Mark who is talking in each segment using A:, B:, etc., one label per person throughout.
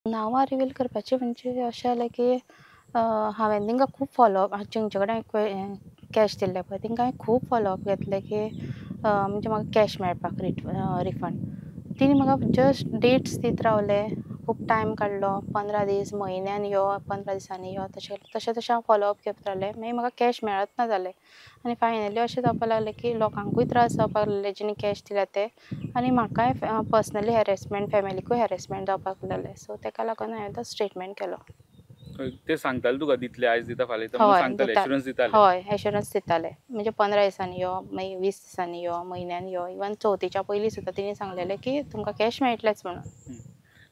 A: नांवां रिवील करपाचें म्हणजे अशें जालें की हांवें तांकां खूब फॉलोअप, जेंचे कडेन हांवें कॅश दिल्ले पळय तांकां हांवें खूब फॉलोअप घेतलें की म्हणजे म्हाका कॅश मेळपाक रिफंड. तेणी म्हाका जस्ट डेट्स दीत रावले, खूब टायम काडलो, 15 दीस, म्हयन्यान यो, 15 दिसांनी यो, तशें तशें तशें हांव फॉलोअप घेत रावलें. मागीर म्हाका कॅश मेळत ना जालें आनी फायनली अशें जावपाक लागलें की लोकांकूय त्रास जावपाक लागले जेणी कॅश दिल्या ते, आनी म्हाकाय पर्सनली हॅरेसमेंट, फॅमिलीकूय हॅरेसमेंट जावपाक लागलें. सो ताका लागून हांवें तो स्टेटमेंट केलो.
B: ते सांगताले तुका दितले, आयज दिता फाल्यां दिता म्हणून सांगताले, एश्युरन्स दिताले?
A: हय, एश्युरन्स दिताले. म्हणजे 15 दिसांनी यो, मागीर 20 दिसांनी यो, म्हयन्यान यो, इवन चवथीच्या पयलीं सुद्दां तेणी सांगलेलें की तुमकां कॅश मेळटलेच म्हणून.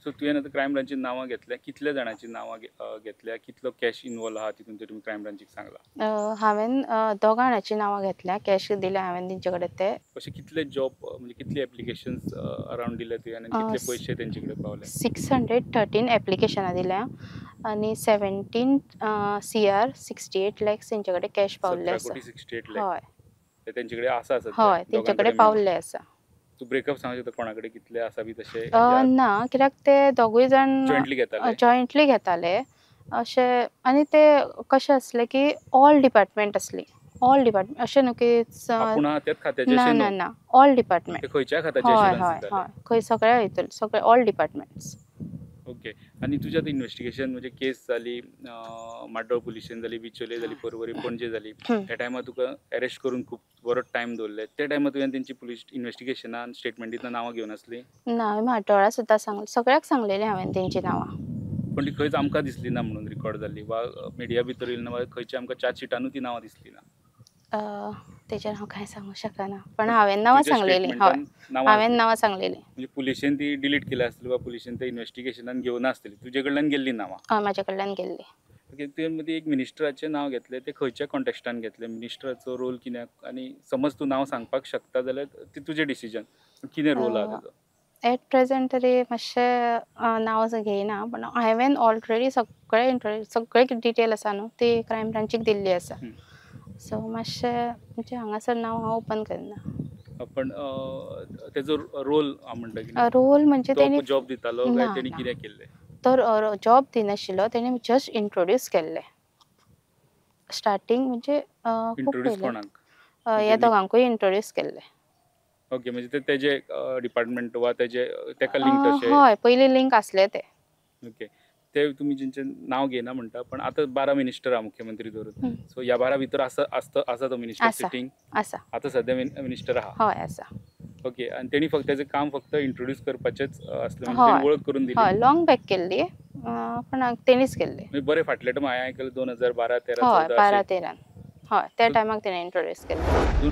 B: सो तुवें आतां क्रायम ब्रांचीन नांवां घेतल्या, कितल्या जाणांची नांवां घेतल्या, कितलो कॅश इनवॉल्व आहा तितून ते तुमी क्रायम ब्रांचीक सांगलां?
A: हांवें 2 जाणांची नांवां घेतल्या, कॅश दिल्या हांवें तेंचे कडेन ते.
B: अशे कितले जॉब म्हणजे कितले एप्लिकेशन्स अरावंड दिले तुवें आनी कितले पयशे तेंचे कडेन पावले?
A: 613 एप्लिकेशनां दिल्या आनी 17 CR 68 lakhs तेंचे कडेन कॅश पावल्ले आसा.
B: 17.68 लाख?
A: हय,
B: तेंचे कडेन आसा.
A: हय, तेंचे कडेन पावल्ले आसा.
B: तूं ब्रेकअप सांगू शकता कोणा कडेन कितले आसा बी तशें?
A: ना, कित्याक ते दोगूय जाण जॉयंटली घेताले अशें. आनी ते कशें आसले की ऑल डिपार्टमेंट आसली, ऑल डिपार्टमेंट अशें न्हू की ना ना ना, ऑल डिपार्टमेंट,
B: खंयच्या खात्याचे?
A: हय हय हय, खंय सगळ्या हितून सगळे ऑल डिपार्टमेंट्स.
B: ओके, आनी तुज्या इन्वेस्टिगेशन म्हणजे केस जाली, माड्डोळ पुलिशेन जाली, बिचोले जाली, पर्वरी पणजे जाली, त्या टायमार तुका अरेस्ट करून खूब बरो टायम दवरले, त्या टायमार तुवें तेंची पुलीस इन्वेस्टिगेशनान स्टेटमेंट दितना नांवां घेवन आसली?
A: ना, हांवें म्हाड्डोळा सुद्दां सांगलें, सगळ्याक सांगलेली हांवें तेंची नांवां,
B: पण ती खंयच आमकां दिसली ना म्हणून रिकॉर्ड जाल्ली वा मिडिया भितर येयली ना वा खंयच्या आमकां चार्जशिटानूय ती नांवां दिसली ना.
A: तेजेर हांव कांय सांगूंक शकना, पण हांवें नांवां सांगलेली. हय, हांवें नांवां सांगलेली.
B: म्हणजे पुलिशेन ती डिलीट केल्या आसतली वा पुलिशेन ते इन्वेस्टिगेशनान घेवन आसतली, तुजे कडल्यान गेल्ली नांवां?
A: हय, म्हाजे कडल्यान गेल्ली.
B: ओके, तुवें मदीं एक मिनिस्टराचें नांव घेतलें, तें खंयच्या कॉन्टेक्स्टान घेतलें, मिनिस्टराचो रोल कितें, आनी समज तूं नांव सांगपाक शकता जाल्यार ती तुजें डिसिजन, कितें रोल आहा तेजो?
A: एट प्रेजेंट तरी मातशें नांव घेयना, पण हांवें ऑलरेडी सगळें सगळे डिटेल आसा न्हू ती क्रायम ब्रांचीक दिल्ली आसा. सो मातशें म्हणजे हांगासर नांव हांव ओपन करना.
B: पण तेजो रोल म्हणटा कितें?
A: रोल म्हणजे तेणी
B: जॉब दितालो काय तेणी कितें केल्लें?
A: तर जॉब दिनाशिल्लो, तेणी जस्ट इंट्रोड्यूस केल्लें स्टार्टींग, म्हणजे खूब पयलीं ह्या दोगांकूय इंट्रोड्यूस केल्लें.
B: ओके, म्हणजे ते तेजे डिपार्टमेंट वा तेजे तेका लिंक तशें?
A: हय, पयलीं लिंक आसले ते.
B: ओके, ते तुमी जेंचें नांव घेयना म्हणटा, पण आतां 12 मिनिस्टर आहा मुख्यमंत्री धरून, सो ह्या 12 भितर आसा आसा तो मिनिस्टर सिटींग
A: आसा
B: आतां सद्या मिनिस्टर आहा?
A: हय आसा.
B: ओके, आनी तेणी फक्त तेजें काम फक्त इंट्रोड्यूस करपाचेंच आसलें, म्हणजे वळख करून दिली?
A: हय, लॉंग बॅक केल्ली, पण तेणीच केल्ली.
B: म्हणजे बरें फाटल्या टायम हांवें आयकलें 2012-13
A: हय, 12-13, हय, त्या टायमाक तेणें इंट्रोड्यूस केल्लें.